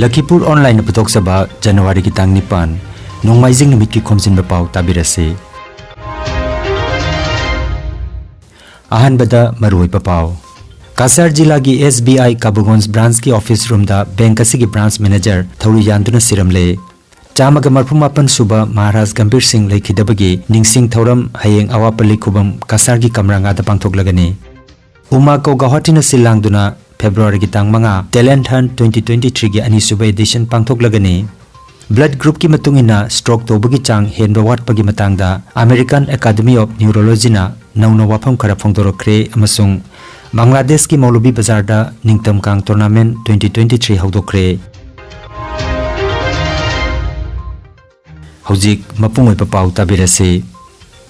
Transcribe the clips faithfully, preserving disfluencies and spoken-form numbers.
ꯂꯈꯤꯄꯨꯔ ꯑꯣꯟꯂꯥꯏꯟꯅ ꯄꯨꯊꯣꯛꯆꯕ ꯖꯅꯋꯥꯔꯤꯒꯤ ꯇꯥꯡ ꯅꯤꯄꯥꯟ, ꯅꯣꯡꯃꯥꯏꯖꯤꯡ ꯅꯨꯃꯤꯠꯀꯤ ꯈꯣꯝꯖꯤꯟꯕ ꯄꯥꯎ ꯇꯥꯕꯤꯔꯁꯤ꯫ ꯑꯍꯥꯟꯕꯗ ꯃꯔꯨꯑꯣꯏꯕ ꯄꯥꯎ꯫ ꯀꯁꯥꯔ ꯖꯤꯂꯥꯒꯤ ꯑꯦꯁ ꯕꯤ ꯑꯥꯏ ꯀꯥꯕꯨꯒꯣꯟꯖ ꯕ꯭ꯔꯥꯟꯁꯀꯤ ꯑꯣꯐꯤꯁ ꯔꯨꯝꯗ ꯕꯦꯡꯛ ꯑꯁꯤꯒꯤ ꯕ꯭ꯔꯥꯟꯁ ꯃꯦꯅꯦꯖꯔ ꯊꯧꯔꯤ ꯌꯥꯟꯗꯨꯅ ꯁꯤꯔꯝꯂꯦ꯫ ꯆꯥꯝꯃꯒ ꯃꯔꯐꯨ ꯃꯥꯄꯟ ꯁꯨꯕ ꯃꯍꯥꯔꯥꯖ ꯒꯝꯚꯤꯔ ꯁꯤꯡ ꯂꯩꯈꯤꯗꯕꯒꯤ ꯅꯤꯡꯁꯤꯡ ꯊꯧꯔꯝ ꯍꯌꯦꯡ ꯑꯋꯥꯄꯜꯂꯤ ꯈꯨꯕꯝ ꯀꯁꯥꯔꯒꯤ ꯀꯝꯔꯥꯡꯒꯥꯗ ꯄꯥꯡꯊꯣꯛꯂꯒꯅꯤ꯫ ꯎꯃꯥꯀꯣ ꯒꯧꯍꯥꯇꯤꯅ ꯁꯤꯜ ꯂꯥꯡꯗꯨꯅ ꯐꯦꯕ꯭ꯔꯨꯋꯥꯔꯤꯒꯤ ꯇꯥꯡ ꯃꯉꯥ, ꯇꯦꯂꯦꯟꯠ ꯍꯟꯠ twenty twenty-three ꯒꯤ ꯑꯅꯤꯁꯨꯕ edition ꯄꯥꯡꯊꯣꯛꯂꯒꯅꯤ꯫ ꯕ꯭ꯂꯗ ꯒ꯭ꯔꯨꯞꯀꯤ ꯃꯇꯨꯡ ꯏꯟꯅ ꯁ꯭ꯇ꯭ꯔꯣꯛ ꯇꯧꯕꯒꯤ ꯆꯥꯡ ꯍꯦꯟꯕ ꯋꯥꯠꯄꯒꯤ ꯃꯇꯥꯡꯗ American Academy of Neurologyꯅ ꯅꯧꯅ ꯋꯥꯐꯝ ꯈꯔ ꯐꯣꯡꯗꯣꯔꯛꯈ꯭ꯔꯦ ꯑꯃꯁꯨꯡ ꯕꯪꯒ꯭ꯂꯥꯗꯦꯁꯀꯤ ꯃꯧꯂꯨꯕꯤ ꯕꯖꯥꯔꯗ ꯅꯤꯡꯇꯝ ꯀꯥꯡ tournament twenty twenty-three ꯍꯧꯗꯣꯛꯈ꯭ꯔꯦ꯫ ꯍꯧꯖꯤꯛ ꯃꯄꯨꯡ ꯑꯣꯏꯕ ꯄꯥꯎ ꯇꯥꯕꯤꯔꯁꯤ꯫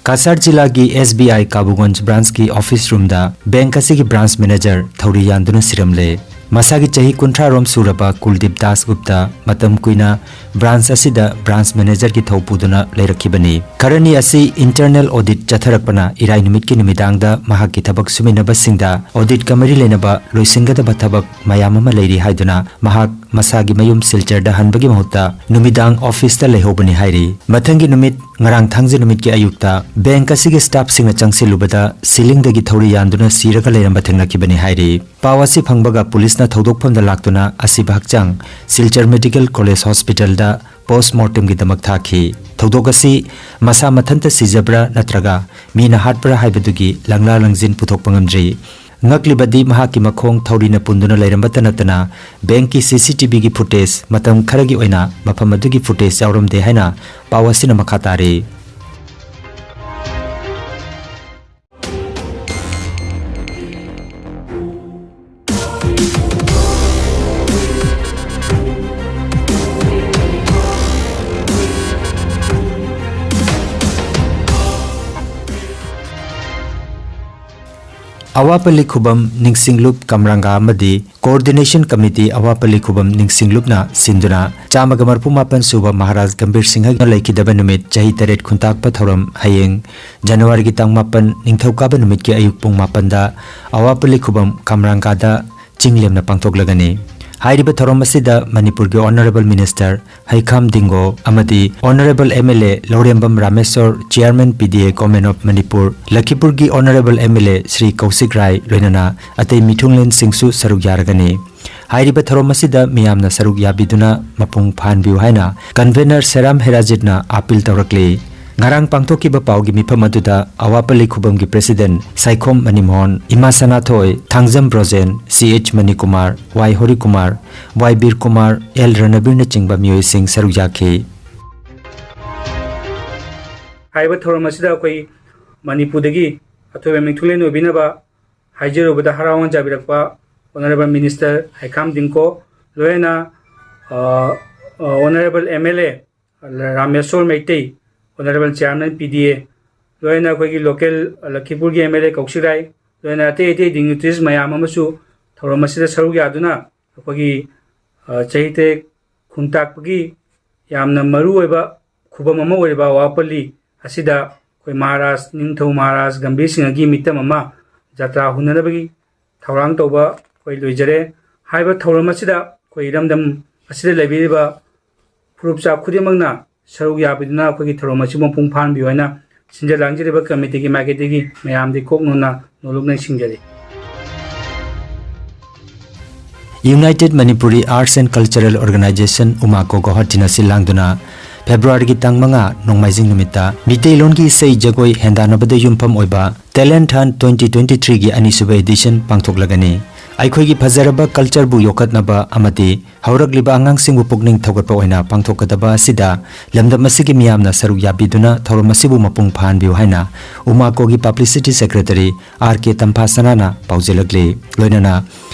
ꯀꯁꯥꯔ ꯖꯤꯂꯥꯒꯤ ꯑꯦꯁ ꯕꯤ ꯑꯥꯏ ꯀꯥꯕꯨꯒꯣꯟꯖ ꯕ꯭ꯔꯥꯟꯁꯀꯤ ꯑꯣꯐꯤꯁ ꯔꯨꯝꯗ ꯕꯦꯡꯛ ꯑꯁꯤꯒꯤ ꯕ꯭ꯔꯥꯟꯁ ꯃꯦꯅꯦꯖꯔ ꯊꯧꯔꯤ ꯌꯥꯟꯗꯨꯅ ꯁꯤꯔꯝꯂꯦ꯫ ꯃꯁꯥꯒꯤ ꯆꯍꯤ ꯀꯨꯟꯊ꯭ꯔꯥ ꯔꯣꯝ ꯁꯨꯔꯕ ꯀꯨꯜꯗꯤꯞ ꯗꯥꯁ ꯒꯨꯞꯇ ꯃꯇꯝ ꯀꯨꯏꯅ ꯕ꯭ꯔꯥꯟꯁ ꯑꯁꯤꯗ ꯕ꯭ꯔꯥꯟꯁ ꯃꯦꯅꯦꯖꯔꯒꯤ ꯊꯧ ꯄꯨꯗꯨꯅ ꯂꯩꯔꯛꯈꯤꯕꯅꯤ꯫ ꯈꯔꯅꯤ ꯑꯁꯤ ꯏꯟꯇꯔꯅꯦꯜ ꯑꯣꯗꯤꯠ ꯆꯠꯊꯔꯛꯄꯅ ꯏꯔꯥꯏ ꯅꯨꯃꯤꯠꯀꯤ ꯅꯨꯃꯤꯗꯥꯡꯗ ꯃꯍꯥꯛꯀꯤ ꯊꯕꯛ ꯁꯨꯃꯤꯟꯅꯕꯁꯤꯡꯗ ꯑꯣꯗꯤꯠꯀ ꯃꯔꯤ ꯂꯩꯅꯕ ꯂꯣꯏꯁꯤꯟꯒꯗꯕ ꯊꯕꯛ ꯃꯌꯥꯝ ꯑꯃ ꯂꯩꯔꯤ ꯍꯥꯏꯗꯨꯅ ꯃꯍꯥꯛ ꯃꯁꯥꯒꯤ ꯃꯌꯨꯝ ꯁꯤꯜꯆꯔꯗ ꯍꯟꯕꯒꯤ ꯃꯍꯨꯠꯇ ꯅꯨꯃꯤꯗꯥꯡ ꯑꯣꯐꯤꯁꯇ ꯂꯩꯍꯧꯕꯅꯤ ꯍꯥꯏꯔꯤ꯫ ꯃꯊꯪꯒꯤ ꯅꯨꯃꯤꯠ ꯉꯔꯥꯡ ꯊꯥꯡꯖ ꯅꯨꯃꯤꯠꯀꯤ ꯑꯌꯨꯛꯇ ꯕꯦꯡꯛ ꯑꯁꯤꯒꯤ ꯁ꯭ꯇꯥꯐꯁꯤꯡꯅ ꯆꯪꯁꯤꯜꯂꯨꯕꯗ ꯁꯤꯂꯤꯡꯗꯒꯤ ꯊꯧꯔꯤ ꯌꯥꯟꯗꯨꯅ ꯁꯤꯔꯒ ꯂꯩꯔꯝꯕ ꯊꯦꯡꯅꯈꯤꯕꯅꯤ ꯍꯥꯏꯔꯤ꯫ ꯄꯥꯎ ꯑꯁꯤ ꯐꯪꯕꯒ ꯄꯨꯂꯤꯁꯅ ꯊꯧꯗꯣꯛꯐꯝꯗ ꯂꯥꯛꯇꯨꯅ ꯑꯁꯤꯕ ꯍꯛꯆꯥꯡ ꯁꯤꯜꯆꯔ ꯃꯦꯗꯤꯀꯦꯜ ꯀꯣꯂꯦꯖ ꯍꯣꯁꯄꯤꯇꯥꯜꯗ ꯄꯣꯁꯃꯣꯔꯇꯦꯝꯒꯤꯗꯃꯛ ꯊꯥꯈꯤ꯫ ꯊꯧꯗꯣꯛ ꯑꯁꯤ ꯃꯁꯥ ꯃꯊꯟꯇ ꯁꯤꯖꯕ꯭ꯔꯥ ꯅꯠꯇ꯭ꯔꯒ ꯃꯤꯅ ꯍꯥꯠꯄ꯭ꯔꯥ ꯍꯥꯏꯕꯗꯨꯒꯤ ꯂꯪꯂꯥ ꯂꯪꯖꯤꯟ ꯄꯨꯊꯣꯛꯄ ꯉꯝꯗ꯭ꯔꯤ꯫ ꯉꯛꯂꯤꯕꯗꯤ ꯃꯍꯥꯛꯀꯤ ꯃꯈꯣꯡ ꯊꯧꯔꯤꯅ ꯄꯨꯟꯗꯨꯅ ꯂꯩꯔꯝꯕꯇ ꯅꯠꯇꯅ ꯕꯦꯡꯛꯀꯤ ꯁꯤ ꯁꯤ ꯇꯤ ꯚꯤꯒꯤ ꯐꯨꯇꯦꯖ ꯃꯇꯝ ꯈꯔꯒꯤ ꯑꯣꯏꯅ ꯃꯐꯝ ꯑꯗꯨꯒꯤ ꯐꯨꯇꯦꯖ ꯌꯥꯎꯔꯝꯗꯦ ꯍꯥꯏꯅ ꯄꯥꯎ ꯑꯁꯤꯅ ꯃꯈꯥ ꯇꯥꯔꯤ꯫ ꯑꯋꯥꯄꯜꯂꯤ ꯈꯨꯕꯝ ꯅꯤꯡꯁꯤꯡꯂꯨꯞ ꯀꯝꯔꯥꯡꯒꯥ ꯑꯃꯗꯤ Coordination Committee ꯑꯋꯥꯄꯜꯂꯤ ꯈꯨꯕꯝ ꯅꯤꯡꯁꯤꯡꯂꯨꯞꯅ ꯁꯤꯟꯗꯨꯅ ꯆꯥꯝꯃꯒ ꯃꯔꯐꯨ ꯃꯥꯄꯟ ꯁꯨꯕ ꯃꯍꯥꯔꯥꯖ ꯒꯝꯚꯤꯔ ꯁꯤꯡꯍꯒꯤ ꯂꯩꯈꯤꯗꯕ ꯅꯨꯃꯤꯠ ꯆꯍꯤ ꯇꯔꯦꯠ ꯈꯨꯟꯇꯥꯛꯄ ꯊꯧꯔꯝ ꯍꯌꯦꯡ ꯖꯅꯋꯥꯔꯤꯒꯤ ꯇꯥꯡ ꯃꯥꯄꯟ ꯅꯤꯡꯊꯧꯀꯥꯕ ꯅꯨꯃꯤꯠꯀꯤ ꯑꯌꯨꯛ ꯄꯨꯡ ꯃꯥꯄꯟꯗ ꯑꯋꯥꯄꯜꯂꯤ ꯈꯨꯕꯝ ꯀꯝꯔꯥꯡꯒꯥꯗ ꯆꯤꯡ ꯂꯦꯝꯅ ꯄꯥꯡꯊꯣꯛꯂꯒꯅꯤ꯫ ꯍꯥꯏꯔꯤꯕ ꯊꯧꯔꯝ ꯑꯁꯤꯗ ꯃꯅꯤꯄꯨꯔꯒꯤ Honourable Minister ꯍꯩꯈꯥꯝ ꯗꯤꯡꯒꯣ ꯑꯃꯗꯤ Honourable M L A Laurembam Rameshwor, Chairman P D A Government of Manipur, ꯂꯈꯤꯄꯨꯔꯒꯤ Honourable M L A Shri ꯀꯧꯁꯤꯛ ꯔꯥꯏ, ꯂꯣꯏꯅꯅ ꯑꯇꯩ ꯃꯤꯊꯨꯡꯂꯦꯟꯁꯤꯡꯁꯨ ꯁꯔꯨꯛ ꯌꯥꯔꯒꯅꯤ꯫ ꯍꯥꯏꯔꯤꯕ ꯊꯧꯔꯝ ꯑꯁꯤꯗ ꯃꯤꯌꯥꯝꯅ ꯁꯔꯨꯛ ꯌꯥꯕꯤꯗꯨꯅ ꯃꯄꯨꯡ ꯐꯥꯍꯟꯕꯤꯌꯨ ꯍꯥꯏꯅ Convener ꯁꯦꯔꯥꯝ ꯍꯦꯔꯥꯖꯤꯠꯅ ꯑꯥꯄꯤꯜ ꯇꯧꯔꯛꯂꯤ꯫ ꯉꯔꯥꯡ ꯄꯥꯡꯊꯣꯛꯈꯤꯕ ꯄꯥꯎꯒꯤ ꯃꯤꯐꯝ ꯑꯗꯨꯗ ꯑꯋꯥꯄꯜꯂꯤ ꯈꯨꯕꯝꯒꯤ President ꯁꯥꯏꯈꯣꯝ ꯃꯅꯤꯃꯣꯍꯟ, ꯏꯃꯥ ꯁꯅꯥꯊꯣꯏ, ꯊꯥꯡꯖꯝ ꯕ꯭ꯔꯣꯖꯦꯟ, ꯁꯤ ꯑꯩꯆ ꯃꯅꯤꯀꯨꯃꯥꯔ, ꯋꯥꯏ ꯍꯣꯔꯤꯀꯨꯃꯥꯔ, ꯋꯥꯏ ꯕꯤꯔꯀꯨꯃꯥꯔ, ꯑꯦꯜ ꯔꯅꯕꯤꯔꯅꯆꯤꯡꯕ ꯃꯤꯑꯣꯏꯁꯤꯡ ꯁꯔꯨꯛ ꯌꯥꯈꯤ꯫ ꯍꯥꯏꯔꯤꯕ ꯊꯧꯔꯝ ꯑꯁꯤꯗ ꯑꯩꯈꯣꯏ ꯃꯅꯤꯄꯨꯔꯗꯒꯤ ꯑꯊꯣꯏꯕ ꯃꯤꯊꯨꯡꯂꯦꯟ ꯑꯣꯏꯕꯤꯅꯕ ꯍꯥꯏꯖꯔꯨꯕꯗ ꯍꯔꯥꯎ ꯍꯔꯥꯎꯅ ꯌꯥꯕꯤꯔꯛꯄ Honourable Minister ꯍꯩꯈꯥꯝ ꯗꯤꯡꯀꯣ, ꯂꯣꯏꯅꯅ, ꯑ, ꯑ, Honourable M L A Rameshwor Meitei, Honourable Chairman P D A, ꯂꯣꯏꯅꯅ ꯑꯩꯈꯣꯏꯒꯤ local ꯂꯈꯤꯄꯨꯔꯒꯤ M L A ꯀꯧꯁꯤꯛ ꯔꯥꯏ, ꯂꯣꯏꯅꯅ ꯑꯇꯩ ꯑꯇꯩ dignitaries ꯃꯌꯥꯝ ꯑꯃꯁꯨ ꯊꯧꯔꯝ ꯑꯁꯤꯗ ꯁꯔꯨꯛ ꯌꯥꯗꯨꯅ ꯑꯩꯈꯣꯏꯒꯤ, ꯑ, ꯆꯍꯤ ꯇꯔꯦꯠ ꯈꯨꯟꯇꯥꯛꯄꯒꯤ ꯌꯥꯝꯅ ꯃꯔꯨꯑꯣꯏꯕ ꯈꯨꯕꯝ ꯑꯃ ꯑꯣꯏꯔꯤꯕ ꯑꯋꯥꯄꯜꯂꯤ ꯑꯁꯤꯗ ꯑꯩꯈꯣꯏ ꯃꯍꯥꯔꯥꯖ, ꯅꯤꯡꯊꯧ ꯃꯍꯥꯔꯥꯖ ꯒꯝꯚꯤꯔ ꯁꯤꯡꯍꯒꯤ ꯃꯤꯇꯝ ꯑꯃ ꯖꯇ꯭ꯔꯥ ꯍꯨꯟꯅꯅꯕꯒꯤ ꯊꯧꯔꯥꯡ ꯇꯧꯕ ꯑꯩꯈꯣꯏ ꯂꯣꯏꯖꯔꯦ꯫ ꯍꯥꯏꯔꯤꯕ ꯊꯧꯔꯝ ꯑꯁꯤꯗ ꯑꯩꯈꯣꯏ ꯏꯔꯝꯗꯝ ꯑꯁꯤꯗ ꯂꯩꯕꯤꯔꯤꯕ ꯐꯨꯔꯨꯞꯆꯥ ꯈꯨꯗꯤꯡꯃꯛꯅ ꯁꯔꯨꯛ ꯌꯥꯕꯤꯗꯨꯅ ꯑꯩꯈꯣꯏꯒꯤ ꯊꯧꯔꯝ ꯑꯁꯤꯕꯨ ꯃꯄꯨꯡ ꯐꯥꯍꯟꯕꯤꯌꯨ ꯍꯥꯏꯅ ꯁꯤꯟꯖ ꯂꯥꯡꯖꯔꯤꯕ committeeꯒꯤ ꯃꯥꯏꯀꯩꯗꯒꯤ ꯃꯌꯥꯝꯗ ꯏꯀꯣꯛ ꯅꯣꯟꯅ ꯅꯣꯂꯨꯛ ꯅꯤꯡꯁꯤꯡꯖꯔꯤ꯫ United Manipuri Arts and Cultural Organisation, ꯎꯃꯥꯀꯣ ꯒꯧꯍꯥꯇꯤꯅ ꯁꯤꯜ ꯂꯥꯡꯗꯨꯅ ꯐꯦꯕ꯭ꯔꯨꯋꯥꯔꯤꯒꯤ ꯇꯥꯡ ꯃꯉꯥ, ꯅꯣꯡꯃꯥꯏꯖꯤꯡ ꯅꯨꯃꯤꯠꯇ ꯃꯤꯇꯩꯂꯣꯟꯒꯤ ꯏꯁꯩ ꯖꯒꯣꯏ ꯍꯦꯟꯗꯥꯟꯅꯕꯗ ꯌꯨꯝꯐꯝ ꯑꯣꯏꯕ Talent Hunt twenty twenty-threeꯒꯤ ꯑꯅꯤꯁꯨꯕ edition ꯄꯥꯡꯊꯣꯛꯂꯒꯅꯤ꯫ ꯑꯩꯈꯣꯏꯒꯤ ꯐꯖꯔꯕ cultureꯕꯨ ꯌꯣꯛꯈꯠꯅꯕ ꯑꯃꯗꯤ ꯍꯧꯔꯛꯂꯤꯕ ꯑꯉꯥꯡꯁꯤꯡꯕꯨ ꯄꯨꯛꯅꯤꯡ ꯊꯧꯒꯠꯄ ꯑꯣꯏꯅ ꯄꯥꯡꯊꯣꯛꯀꯗꯕ ꯑꯁꯤꯗ ꯂꯝꯗꯝ ꯑꯁꯤꯒꯤ ꯃꯤꯌꯥꯝꯅ ꯁꯔꯨꯛ ꯌꯥꯕꯤꯗꯨꯅ ꯊꯧꯔꯝ ꯑꯁꯤꯕꯨ ꯃꯄꯨꯡ ꯐꯥꯍꯟꯕꯤꯌꯨ ꯍꯥꯏꯅ ꯎꯃꯥꯀꯣꯒꯤ publicity secretary ꯑꯥꯔ ꯀꯦ ꯇꯝꯐꯥꯁꯅꯥꯅ ꯄꯥꯎꯖꯦꯜꯂꯛꯂꯤ꯫ ꯂꯣꯏꯅꯅ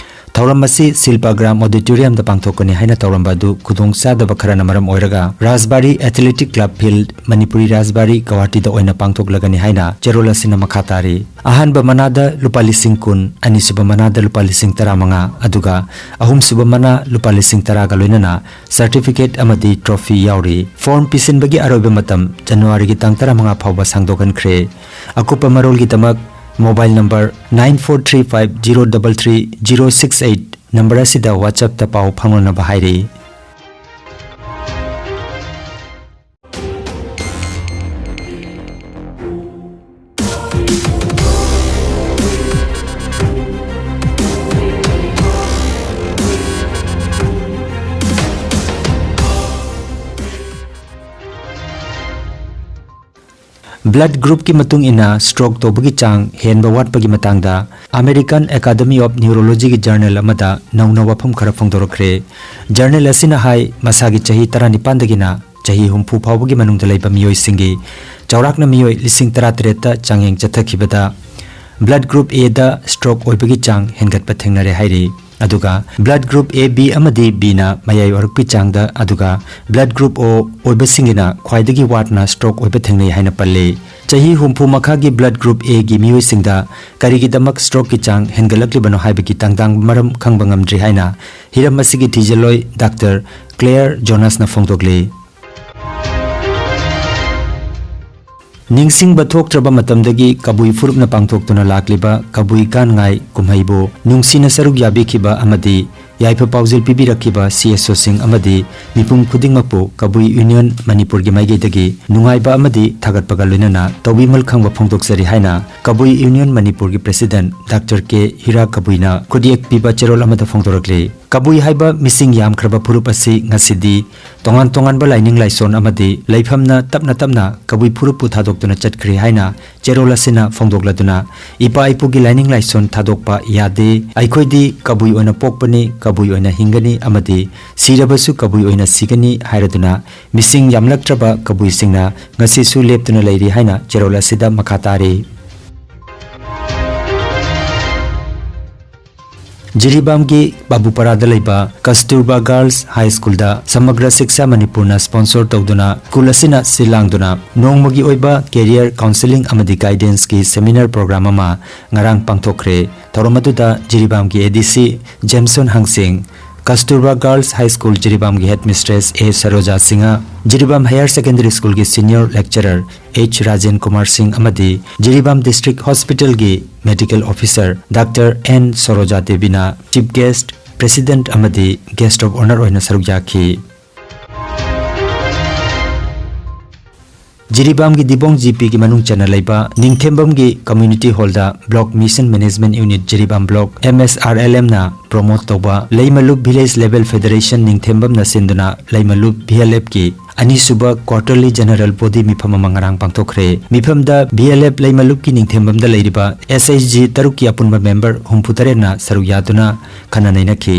ꯊꯧꯔꯝ ꯑꯁꯤ ꯁꯤꯜꯄꯥꯒ꯭ꯔꯥꯝ auditoriumꯗ ꯄꯥꯡꯊꯣꯛꯀꯅꯤ ꯍꯥꯏꯅ ꯇꯧꯔꯝꯕ ꯑꯗꯨ ꯈꯨꯗꯣꯡꯆꯥꯗꯕ ꯈꯔꯅ ꯃꯔꯝ ꯑꯣꯏꯔꯒ ꯔꯥꯖꯕꯥꯔꯤ Athletic Club Field, ꯃꯅꯤꯄꯨꯔꯤ ꯔꯥꯖꯕꯥꯔꯤ, ꯒꯧꯍꯥꯇꯤꯗ ꯑꯣꯏꯅ ꯄꯥꯡꯊꯣꯛꯂꯒꯅꯤ ꯍꯥꯏꯅ ꯆꯦꯔꯣꯜ ꯑꯁꯤꯅ ꯃꯈꯥ ꯇꯥꯔꯤ꯫ ꯑꯍꯥꯟꯕ ꯃꯅꯥꯗ ꯂꯨꯄꯥ ꯂꯤꯁꯤꯡ ꯀꯨꯟ, ꯑꯅꯤꯁꯨꯕ ꯃꯅꯥꯗ ꯂꯨꯄꯥ ꯂꯤꯁꯤꯡ ꯇꯔꯥꯃꯉꯥ, ꯑꯗꯨꯒ ꯑꯍꯨꯝꯁꯨꯕ ꯃꯅꯥ ꯂꯨꯄꯥ ꯂꯤꯁꯤꯡ ꯇꯔꯥꯒ ꯂꯣꯏꯅꯅ certificate ꯑꯃꯗꯤ trophy ꯌꯥꯎꯔꯤ꯫ Form ꯄꯤꯁꯤꯟꯕꯒꯤ ꯑꯔꯣꯏꯕ ꯃꯇꯝ ꯖꯅꯋꯥꯔꯤꯒꯤ ꯇꯥꯡ ꯇꯔꯥꯃꯉꯥ ꯐꯥꯎꯕ ꯁꯥꯡꯗꯣꯛꯍꯟꯈ꯭ꯔꯦ꯫ ꯑꯀꯨꯞꯄ ꯃꯔꯣꯜꯒꯤꯗꯃꯛ mobile number nine four three five zero double three zero six eight number ꯑꯁꯤꯗ WhatsApp-ꯇ ꯄꯥꯎ ꯐꯥꯎꯅꯅꯕ ꯍꯥꯏꯔꯤ꯫ Blood group-ꯀꯤ ꯃꯇꯨꯡ ꯏꯟꯅ stroke ꯇꯧꯕꯒꯤ ꯆꯥꯡ ꯍꯦꯟꯕ ꯋꯥꯠꯄꯒꯤ ꯃꯇꯥꯡꯗ American Academy of Neurology-ꯒꯤ journal ꯑꯃꯗ ꯅꯧꯅ ꯋꯥꯐꯝ ꯈꯔ ꯐꯣꯡꯗꯣꯔꯛꯈ꯭ꯔꯦ꯫ Journal ꯑꯁꯤꯅ ꯍꯥꯏ, ꯃꯁꯥꯒꯤ ꯆꯍꯤ ꯇꯔꯥꯅꯤꯄꯥꯟꯗꯒꯤꯅ ꯆꯍꯤ ꯍꯨꯝꯐꯨ ꯐꯥꯎꯕꯒꯤ ꯃꯅꯨꯡꯗ ꯂꯩꯕ ꯃꯤꯑꯣꯏꯁꯤꯡꯒꯤ ꯆꯥꯎꯔꯥꯛꯅ ꯃꯤꯑꯣꯏ ꯂꯤꯁꯤꯡ ꯇꯔꯥꯇꯔꯦꯠꯇ ꯆꯥꯡꯌꯦꯡ ꯆꯠꯊꯈꯤꯕꯗ blood group A-ꯗ stroke ꯑꯣꯏꯕꯒꯤ ꯆꯥꯡ ꯍꯦꯟꯒꯠꯄ ꯊꯦꯡꯅꯔꯦ ꯍꯥꯏꯔꯤ꯫ ꯑꯗꯨꯒ blood group A, B ꯑꯃꯗꯤ B-ꯅ ꯃꯌꯥꯏ ꯑꯣꯏꯔꯞꯀꯤ ꯆꯥꯡꯗ, ꯑꯗꯨꯒ blood group O ꯑꯣꯏꯕꯁꯤꯡꯒꯤꯅ ꯈ꯭ꯋꯥꯏꯗꯒꯤ ꯋꯥꯠꯅ stroke ꯑꯣꯏꯕ ꯊꯦꯡꯅꯩ ꯍꯥꯏꯅ ꯄꯜꯂꯤ꯫ ꯆꯍꯤ ꯍꯨꯝꯐꯨ ꯃꯈꯥꯒꯤ blood group A-ꯒꯤ ꯃꯤꯑꯣꯏꯁꯤꯡꯗ ꯀꯔꯤꯒꯤꯗꯃꯛ stroke-ꯀꯤ ꯆꯥꯡ ꯍꯦꯟꯒꯠꯂꯛꯂꯤꯕꯅꯣ ꯍꯥꯏꯕꯒꯤ ꯇꯥꯡꯗꯥꯡꯕ ꯃꯔꯝ ꯈꯪꯕ ꯉꯝꯗ꯭ꯔꯤ ꯍꯥꯏꯅ ꯍꯤꯔꯝ ꯑꯁꯤꯒꯤ ꯊꯤꯖꯤꯜꯂꯣꯏ Doctor Claire Jonas-ꯅ ꯐꯣꯡꯗꯣꯛꯂꯤ꯫ ꯅꯤꯡꯁꯤꯡꯕ ꯊꯣꯛꯇ꯭ꯔꯕ ꯃꯇꯝꯗꯒꯤ ꯀꯕꯨꯏ ꯐꯨꯔꯨꯞꯅ ꯄꯥꯡꯊꯣꯛꯇꯨꯅ ꯂꯥꯛꯂꯤꯕ ꯀꯕꯨꯏ ꯒꯥꯟ ꯉꯥꯏ ꯀꯨꯝꯍꯩꯕꯨ ꯅꯨꯡꯁꯤꯅ ꯁꯔꯨꯛ ꯌꯥꯕꯤꯈꯤꯕ ꯑꯃꯗꯤ ꯌꯥꯏꯐ ꯄꯥꯎꯖꯦꯜ ꯄꯤꯕꯤꯔꯛꯈꯤꯕ C S O-ꯁꯤꯡ ꯑꯃꯗꯤ ꯃꯤꯄꯨꯝ ꯈꯨꯗꯤꯡꯃꯛꯄꯨ ꯀꯕꯨꯏ Union ꯃꯅꯤꯄꯨꯔꯒꯤ ꯃꯥꯏꯀꯩꯗꯒꯤ ꯅꯨꯡꯉꯥꯏꯕ ꯑꯃꯗꯤ ꯊꯥꯒꯠꯄꯒ ꯂꯣꯏꯅꯅ ꯇꯧꯕꯤꯃꯜ ꯈꯪꯕ ꯐꯣꯡꯗꯣꯛꯆꯔꯤ ꯍꯥꯏꯅ ꯀꯕꯨꯏ Union ꯃꯅꯤꯄꯨꯔꯒꯤ President Doctor K ꯍꯤꯔꯥ ꯀꯕꯨꯏꯅ ꯈꯨꯠꯌꯦꯛ ꯄꯤꯕ ꯆꯦꯔꯣꯜ ꯑꯃꯗ ꯐꯣꯡꯗꯣꯔꯛꯂꯤ꯫ ꯀꯕꯨꯏ ꯍꯥꯏꯕ ꯃꯤꯁꯤꯡ ꯌꯥꯝꯈ꯭ꯔꯕ ꯐꯨꯔꯨꯞ ꯑꯁꯤ ꯉꯁꯤꯗꯤ ꯇꯣꯉꯥꯟ ꯇꯣꯉꯥꯟꯕ ꯂꯥꯏꯅꯤꯡ ꯂꯥꯏꯁꯣꯟ ꯑꯃꯗꯤ ꯂꯩꯐꯝꯅ ꯇꯞꯅ ꯇꯞꯅ ꯀꯕꯨꯏ ꯐꯨꯔꯨꯞꯄꯨ ꯊꯥꯗꯣꯛꯇꯨꯅ ꯆꯠꯈ꯭ꯔꯦ ꯍꯥꯏꯅ ꯆꯦꯔꯣꯜ ꯑꯁꯤꯅ ꯐꯣꯡꯗꯣꯛꯂꯗꯨꯅ, "ꯏꯄꯥ ꯏꯄꯨꯒꯤ ꯂꯥꯏꯅꯤꯡ ꯂꯥꯏꯁꯣꯟ ꯊꯥꯗꯣꯛꯄ ꯌꯥꯗꯦ, ꯑꯩꯈꯣꯏꯗꯤ ꯀꯕꯨꯏ ꯑꯣꯏꯅ ꯄꯣꯛꯄꯅꯤ, ꯀꯕꯨꯏ ꯑꯣꯏꯅ ꯍꯤꯡꯒꯅꯤ ꯑꯃꯗꯤ ꯁꯤꯔꯕꯁꯨ ꯀꯕꯨꯏ ꯑꯣꯏꯅ ꯁꯤꯒꯅꯤ" ꯍꯥꯏꯔꯗꯨꯅ ꯃꯤꯁꯤꯡ ꯌꯥꯝꯂꯛꯇ꯭ꯔꯕ ꯀꯕꯨꯏꯁꯤꯡꯅ ꯉꯁꯤꯁꯨ ꯂꯦꯞꯇꯨꯅ ꯂꯩꯔꯤ ꯍꯥꯏꯅ ꯆꯦꯔꯣꯜ ꯑꯁꯤꯗ ꯃꯈꯥ ꯇꯥꯔꯤ꯫ ꯖꯤꯔꯤꯕꯥꯝꯒꯤ ꯕꯥꯕꯨꯄꯥꯔꯥꯗ ꯂꯩꯕ ꯀꯁꯇꯨꯔꯕꯥ Girls High School-ꯗ ꯁꯃꯒ꯭ꯔ ꯁꯤꯛꯁꯥ ꯃꯅꯤꯄꯨꯔꯅ sponsor ꯇꯧꯗꯨꯅ school ꯑꯁꯤꯅ ꯁꯤꯜ ꯂꯥꯡꯗꯨꯅ ꯅꯣꯡꯃꯒꯤ ꯑꯣꯏꯕ career counselling ꯑꯃꯗꯤ guidance-ꯀꯤ seminar program ꯑꯃ ꯉꯔꯥꯡ ꯄꯥꯡꯊꯣꯛꯈ꯭ꯔꯦ꯫ ꯊꯧꯔꯝ ꯑꯗꯨꯗ ꯖꯤꯔꯤꯕꯥꯝꯒꯤ A D C ꯖꯦꯝꯁꯟ ꯍꯪꯁꯤꯡ, ꯀꯁꯇꯨꯔꯕꯥ Girls High School ꯖꯤꯔꯤꯕꯥꯝꯒꯤ headmistress A ꯁꯔꯣꯖꯥ Singh, Jiribam Higher Secondary School-ꯒꯤ senior lecturer H Rajen Kumar ꯁꯤꯡ ꯑꯃꯗꯤ Jiribam District Hospital-ꯒꯤ medical officer Doctor N ꯁꯣꯔꯣꯖꯥ ꯗꯦꯕꯤꯅ chief guest President ꯑꯃꯗꯤ Guest of Honour ꯑꯣꯏꯅ ꯁꯔꯨꯛ ꯌꯥꯈꯤ꯫ ꯖꯤꯔꯤꯕꯥꯝꯒꯤ ꯗꯤꯕꯣꯡ ꯖꯤꯄꯤꯒꯤ ꯃꯅꯨꯡ ꯆꯟꯅ ꯂꯩꯕ ꯅꯤꯡꯊꯦꯝꯕꯝꯒꯤ Community Hall ꯗ Block Mission Management Unit Jiribam Block M S R L M ꯅ promote ꯇꯧꯕ ꯂꯩꯃꯂꯨꯞ Village Level Federation ꯅꯤꯡꯊꯦꯝꯕꯝꯅ ꯁꯤꯟꯗꯨꯅ ꯂꯩꯃꯂꯨꯞ V L F ꯀꯤ ꯑꯅꯤꯁꯨꯕ Quarterly General Body ꯃꯤꯐꯝ ꯑꯃ ꯉꯔꯥꯡ ꯄꯥꯡꯊꯣꯛꯈ꯭ꯔꯦ꯫ ꯃꯤꯐꯝꯗ V L F ꯂꯩꯃꯂꯨꯞꯀꯤ ꯅꯤꯡꯊꯦꯝꯕꯝꯗ ꯂꯩꯔꯤꯕ S H G ꯇꯔꯨꯛꯀꯤ ꯑꯄꯨꯟꯕ member ꯍꯨꯝꯐꯨ ꯇꯔꯦꯠꯅ ꯁꯔꯨꯛ ꯌꯥꯗꯨꯅ ꯈꯟꯅ ꯅꯩꯅꯈꯤ꯫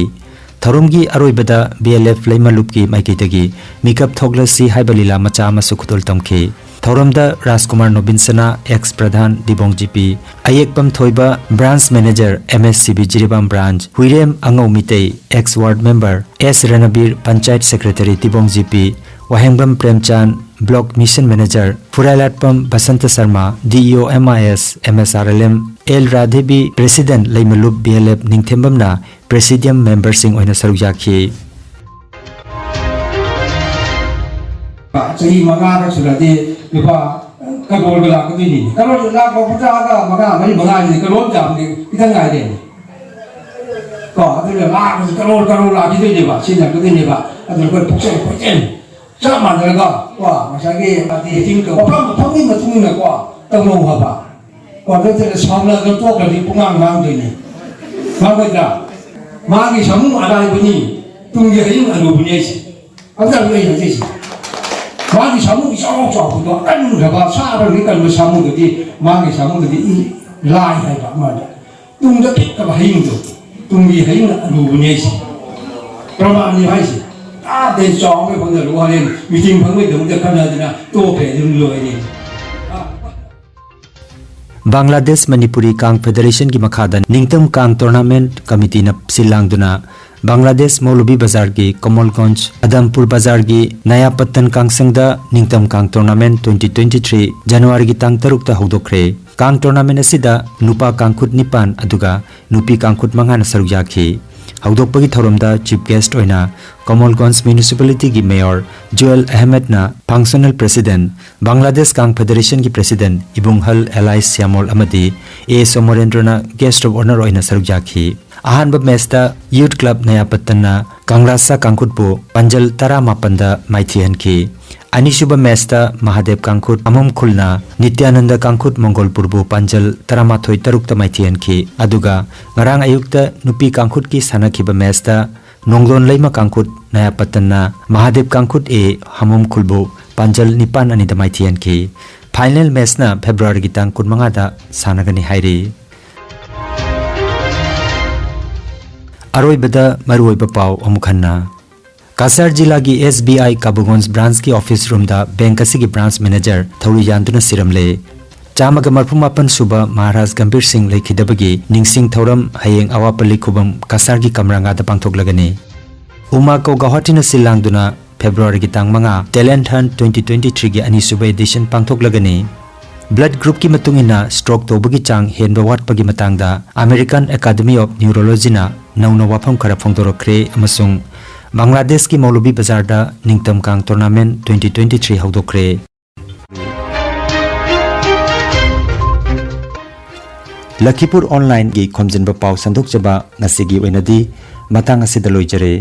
ꯊꯧꯔꯝꯒꯤ ꯑꯔꯣꯏꯕꯗ V L F ꯂꯩꯃꯂꯨꯞꯀꯤ ꯃꯥꯏꯀꯩꯗꯒꯤ ꯃꯤꯀꯞ ꯊꯣꯛꯂꯁꯤ ꯍꯥꯏꯕ ꯂꯤꯂꯥ ꯃꯆꯥ ꯑꯃꯁꯨ ꯈꯨꯗꯣꯜ ꯇꯝꯈꯤ꯫ ꯊꯧꯔꯝꯗ ꯔꯥꯖꯀꯨꯃꯥꯔ ꯅꯣꯕꯤꯟꯁꯅꯥ, ex ꯄ꯭ꯔꯙꯥꯟ ꯗꯤꯕꯣꯡ ꯖꯤꯄꯤ, ꯑꯌꯦꯛꯄꯝ ꯊꯣꯏꯕ, branch manager M S C B Jiribam branch, Huirem Angou Meitei, ex ward member S Ranbir, panchayat secretary Dibong GP, Wahengbam Premchand, block mission manager, Phurailatpam Basanta Sharma, D E O M I S, M S R L M, L ꯔꯥꯙꯦꯕꯤ, president ꯂꯩꯃꯂꯨꯞ V L F ꯅꯤꯡꯊꯦꯝꯕꯝꯅ presidium memberꯁꯤꯡ ꯑꯣꯏꯅ ꯁꯔꯨꯛ ꯌꯥꯈꯤ꯫ ꯆꯍꯤ ꯃꯉꯥꯒ ꯁꯨꯔꯗꯤ ꯂꯨꯄꯥ ꯀꯔꯣꯔꯒ ꯂꯥꯛꯀꯗꯣꯏꯅꯤ꯫ ꯀꯔꯣꯔ ꯂꯥꯛꯄ ꯃꯆꯥꯒ ꯃꯉꯥ ꯃꯔꯤ ꯃꯉꯥꯁꯤꯗꯤ ꯀꯔꯣꯔ ꯆꯥꯝꯗꯤ ꯈꯤꯇꯪ ꯉꯥꯏꯔꯦꯅꯦ꯫ ꯀꯣ, ꯑꯗꯨꯅ ꯂꯥꯛꯄꯁꯤ ꯀꯔꯣꯔ ꯀꯔꯣꯔ ꯂꯥꯛꯈꯤꯗꯣꯏꯅꯦꯕ, ꯁꯤꯖꯤꯟꯅꯔꯛꯀꯗꯣꯏꯅꯦꯕ꯫ ꯑꯗꯨꯅ ꯑꯩꯈꯣꯏ ꯄꯨꯛꯆꯦꯜ ꯈꯣꯏꯆꯦꯜ ꯆꯞ ꯃꯥꯟꯅꯔꯒ ꯀꯣ, ꯉꯁꯥꯏꯒꯤ ꯃꯐꯝ ꯃꯐꯝꯒꯤ ꯃꯇꯨꯡ ꯏꯟꯅ ꯀꯣ ꯇꯧꯅꯧ ꯍꯥꯏꯕ꯫ ꯀꯣ, ꯅꯠꯇ꯭ꯔꯒ ꯁꯥꯎꯅꯗꯅ ꯇꯣꯛꯈ꯭ꯔꯗꯤ ꯄꯨꯡꯉꯥꯡ ꯉꯥꯡꯗꯣꯏꯅꯤ꯫ ꯉꯥꯡꯉꯣꯏꯗ꯭ꯔꯥ? ꯃꯥꯒꯤ ꯁꯥꯃꯨ ꯑꯔꯥꯏꯕꯅꯤ, ꯇꯨꯡꯒꯤ ꯍꯌꯤꯡ ꯑꯔꯨꯕꯅꯤ ꯍꯥꯏꯁꯦ꯫ ꯑꯗꯨꯅ ꯑꯩ ꯍꯥꯏꯖꯩꯁꯦ꯫ ꯃꯥꯒꯤ ꯁꯥꯃꯨ ꯏꯆꯥꯎ ꯆꯥꯎꯕꯗꯣ, ꯑꯀꯟꯈ꯭ꯔꯕ, ꯁꯥ ꯑꯀꯟꯕꯤ ꯀꯟꯕ ꯁꯥꯃꯨꯗꯨꯗꯤ, ꯃꯥꯒꯤ ꯁꯥꯃꯨꯗꯨꯗꯤ ꯏ ꯂꯥꯏ ꯍꯥꯏꯕ ꯑꯃꯗ꯫ ꯇꯨꯡꯗ ꯄꯤꯛꯇꯕ ꯍꯌꯤꯡꯗꯣ, ꯇꯨꯡꯒꯤ ꯍꯌꯤꯡꯅ ꯑꯔꯨꯕꯅꯤ ꯍꯥꯏꯁꯦ꯫ ꯄ꯭ꯔꯃꯥꯟꯅꯤ ꯍꯥꯏꯁꯦ꯫ ꯑꯥꯗꯩ ꯆꯥꯎꯕ ꯐꯪꯗ ꯍꯣꯔꯦꯟ ꯃꯤꯇꯤꯡ ꯐꯪꯕꯩꯗꯃꯛꯇ ꯈꯟꯅꯗꯅ ꯇꯣꯛꯈ꯭ꯔꯦ, ꯑꯗꯨꯝ ꯂꯣꯏꯔꯦ꯫ ꯕꯪꯒ꯭ꯂꯥꯗꯦꯁ ꯃꯅꯤꯄꯨꯔꯤ ꯀꯥꯡ ꯐꯦꯗꯔꯦꯁꯟꯒꯤ ꯃꯈꯥꯗ ꯅꯤꯡꯇꯝ ꯀꯥꯡ tournament committeeꯅ ꯁꯤꯜ ꯂꯥꯡꯗꯨꯅ ꯕꯪꯒ꯭ꯂꯥꯗꯦꯁ ꯃꯧꯂꯨꯕꯤ ꯕꯖꯥꯔꯒꯤ ꯀꯃꯜꯒꯟꯖ ꯑꯗꯝꯄꯨꯔ ꯕꯖꯥꯔꯒꯤ ꯅꯌꯥꯄꯠꯇꯟ ꯀꯥꯡꯁꯪꯗ ꯅꯤꯡꯇꯝ ꯀꯥꯡ tournament twenty twenty three ꯖꯅꯋꯥꯔꯤꯒꯤ ꯇꯥꯡ ꯇꯔꯨꯛꯇ ꯍꯧꯗꯣꯛꯈ꯭ꯔꯦ꯫ ꯀꯥꯡ tournament ꯑꯁꯤꯗ ꯅꯨꯄꯥ ꯀꯥꯡꯈꯨꯠ ꯅꯤꯄꯥꯟ ꯑꯗꯨꯒ ꯅꯨꯄꯤ ꯀꯥꯡꯈꯨꯠ ꯃꯉꯥꯅ ꯁꯔꯨꯛ ꯌꯥꯈꯤ꯫ ꯍꯧꯗꯣꯛꯄꯒꯤ ꯊꯧꯔꯝꯗ chief guest ꯑꯣꯏꯅ ꯀꯃꯜꯒꯟꯖ ꯃ꯭ꯌꯨꯅꯤꯁꯤꯄꯥꯂꯤꯇꯤꯒꯤ ꯃꯦꯌꯔ ꯖꯨꯑꯦꯜ ꯑꯍꯃꯦꯗꯅ, functional president, ꯕꯪꯒ꯭ꯂꯥꯗꯦꯁ ꯀꯥꯡ ꯐꯦꯗꯔꯦꯁꯟꯒꯤ president ꯏꯕꯨꯡꯍꯜ ꯑꯦꯂꯥꯏꯁ ꯁ꯭ꯌꯥꯃꯣꯜ ꯑꯃꯗꯤ ꯑꯦ ꯁꯣꯃꯣꯔꯦꯟꯗ꯭ꯔꯅ guest of honour ꯑꯣꯏꯅ ꯁꯔꯨꯛ ꯌꯥꯈꯤ꯫ ꯑꯍꯥꯟꯕ ꯃꯦꯆꯇ ꯌꯨꯠ ꯀ꯭ꯂꯕ ꯅꯌꯥꯄꯇꯟꯅ ꯀꯪꯂꯥꯁꯥ ꯀꯥꯡꯈꯨꯠꯄꯨ ꯄꯥꯟꯖꯜ ꯇꯔꯥꯃꯥꯄꯟꯗ ꯃꯥꯏꯊꯤꯍꯟꯈꯤ꯫ ꯑꯅꯤꯁꯨꯕ ꯃꯦꯆꯇ ꯃꯍꯥꯗꯦꯕ ꯀꯥꯡꯈꯨꯠ ꯑꯃꯣꯝ ꯈꯨꯜꯅ ꯅꯤꯇ꯭ꯌꯥꯅꯟꯗ ꯀꯥꯡꯈꯨꯠ ꯃꯣꯡꯒꯣꯜꯄꯨꯔꯕꯨ ꯄꯥꯟꯖꯜ ꯇꯔꯥꯃꯥꯊꯣꯏ ꯇꯔꯨꯛꯇ ꯃꯥꯏꯊꯤꯍꯟꯈꯤ꯫ ꯑꯗꯨꯒ ꯉꯔꯥꯡ ꯑꯌꯨꯛꯇ ꯅꯨꯄꯤ ꯀꯥꯡꯈꯨꯠꯀꯤ ꯁꯥꯟꯅꯈꯤꯕ ꯃꯦꯆꯇ ꯅꯣꯡꯗꯣꯟ ꯂꯩꯃ ꯀꯥꯡꯈꯨꯠ ꯅꯌꯥꯄꯇꯟꯅ ꯃꯍꯥꯗꯦꯕ ꯀꯥꯡꯈꯨꯠ ꯑꯦ ꯍꯃꯣꯝ ꯈꯨꯜꯕꯨ ꯄꯥꯟꯖꯜ ꯅꯤꯄꯥꯟ ꯑꯅꯤꯗ ꯃꯥꯏꯊꯤꯍꯟꯈꯤ꯫ ꯐꯥꯏꯅꯦꯜ ꯃꯦꯆꯅ ꯐꯦꯕ꯭ꯔꯨꯋꯥꯔꯤꯒꯤ ꯇꯥꯡ ꯀꯨꯟꯃꯉꯥꯗ ꯁꯥꯟꯅꯒꯅꯤ ꯍꯥꯏꯔꯤ꯫ ꯑꯔꯣꯏꯕꯗ ꯃꯔꯨꯑꯣꯏꯕ ꯄꯥꯎ ꯑꯃꯨꯛ ꯍꯟꯅ꯫ ꯀꯁꯥꯔ ꯖꯤꯂꯥꯒꯤ ꯑꯦꯁ ꯕꯤ ꯑꯥꯏ ꯀꯥꯕꯨꯒꯣꯟꯖ ꯕ꯭ꯔꯥꯟꯁꯀꯤ ꯑꯣꯐꯤꯁ ꯔꯨꯝꯗ ꯕꯦꯡꯛ ꯑꯁꯤꯒꯤ ꯕ꯭ꯔꯥꯟꯁ ꯃꯦꯅꯦꯖꯔ ꯊꯧꯔꯤ ꯌꯥꯟꯗꯨꯅ ꯁꯤꯔꯝꯂꯦ꯫ ꯆꯥꯝꯃꯒ ꯃꯔꯐꯨ ꯃꯥꯄꯟ ꯁꯨꯕ ꯃꯍꯥꯔꯥꯖ ꯒꯝꯚꯤꯔ ꯁꯤꯡ ꯂꯩꯈꯤꯗꯕꯒꯤ ꯅꯤꯡꯁꯤꯡ ꯊꯧꯔꯝ ꯍꯌꯦꯡ ꯑꯋꯥꯄꯜꯂꯤ ꯈꯨꯕꯝ ꯀꯁꯥꯔꯒꯤ ꯀꯃꯔꯥꯉꯥꯗ ꯄꯥꯡꯊꯣꯛꯂꯒꯅꯤ꯫ ꯎꯃꯥꯀꯣ ꯒꯧꯍꯥꯇꯤꯅ ꯁꯤꯜ ꯂꯥꯡꯗꯨꯅ ꯐꯦꯕ꯭ꯔꯨꯋꯥꯔꯤꯒꯤ ꯇꯥꯡ ꯃꯉꯥ Talent Hunt twenty twenty-threeꯒꯤ ꯑꯅꯤꯁꯨꯕ edition ꯄꯥꯡꯊꯣꯛꯂꯒꯅꯤ꯫ ꯕ꯭ꯂꯗ ꯒ꯭ꯔꯨꯞꯀꯤ ꯃꯇꯨꯡ ꯏꯟꯅ ꯁ꯭ꯇ꯭ꯔꯣꯛ ꯇꯧꯕꯒꯤ ꯆꯥꯡ ꯍꯦꯟꯕ ꯋꯥꯠꯄꯒꯤ ꯃꯇꯥꯡꯗ American Academy of Neurologyꯅ ꯅꯧꯅ ꯋꯥꯐꯝ ꯈꯔ ꯐꯣꯡꯗꯣꯔꯛꯈ꯭ꯔꯦ ꯑꯃꯁꯨꯡ ꯕꯪꯒ꯭ꯂꯥꯗꯦꯁꯀꯤ ꯃꯧꯂꯨꯕꯤ ꯕꯖꯥꯔꯗ ꯅꯤꯡꯇꯝꯀꯥꯡ tournament twenty twenty-three ꯍꯧꯗꯣꯛꯈ꯭ꯔꯦ꯫ ꯂꯈꯤꯄꯨꯔ Onlineꯒꯤ ꯈꯣꯝꯖꯤꯟꯕ ꯄꯥꯎ ꯁꯟꯗꯣꯛꯆꯕ ꯉꯁꯤꯒꯤ ꯑꯣꯏꯅꯗꯤ ꯃꯇꯥꯡ ꯑꯁꯤꯗ ꯂꯣꯏꯖꯔꯦ꯫